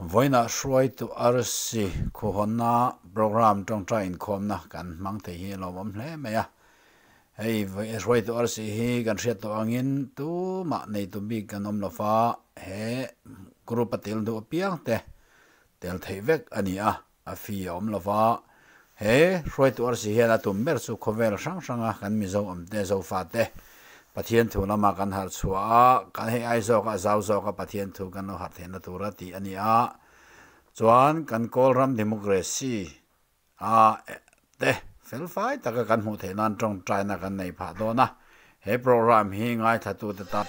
Vawiinah hruaitu arsi khuhawnna program tawngtai inkhawmna kan hmang thei hi a lawmawm hle mai a. Hei hruaitu arsi hi kan hriat tawh angin tumah neitu bik kan awm lo va, he group a tel duh apiang te tel theih vek a ni a, a fee a awm lo va. He hruaitu arsi hian a tum ber chu khawvel hrang hranga kan Mizo awmte Zofate Pathian thu lama kan harh chhuah a, kan hei ai zawka zau zawka Pathian thu kan lo harh theihna tura tih a ni a. Chuan kan Kawlram Democracy a te felfai taka kan hmuh theih nan tawngtaina kan nei phah dawn a, he program hi ngaithlatute tan.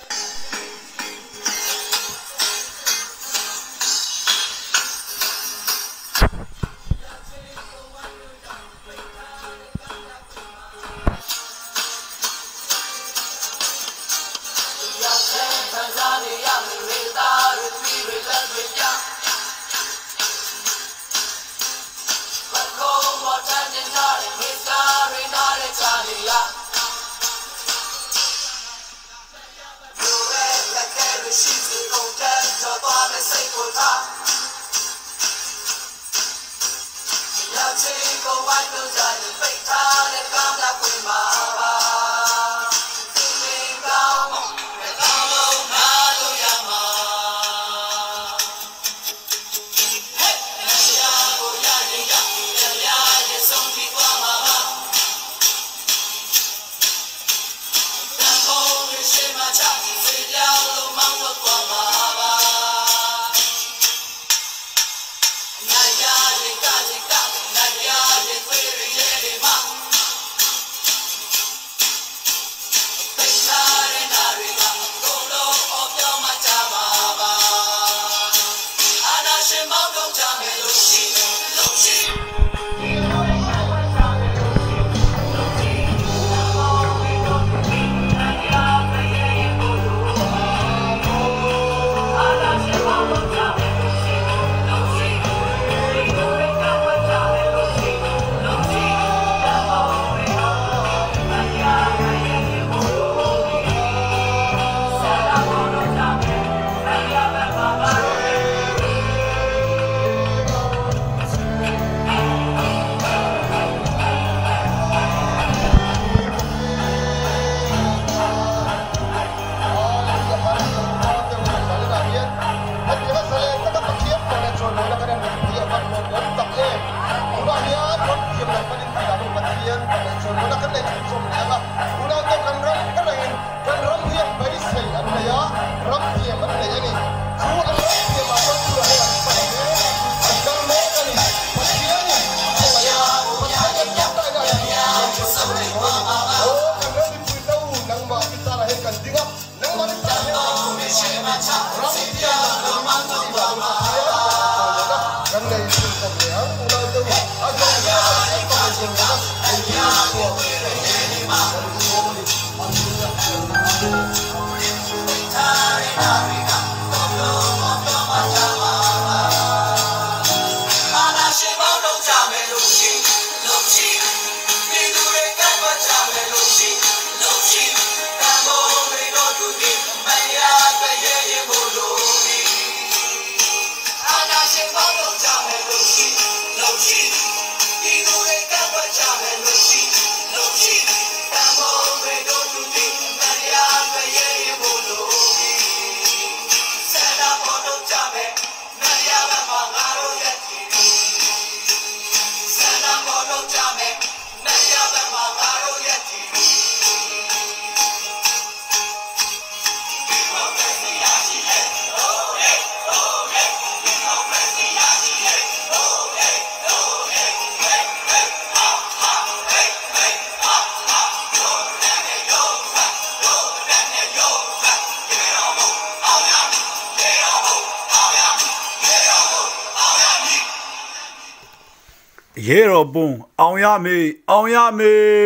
ရေတော်ပုံအောင်ရမေအောင်ရမေ။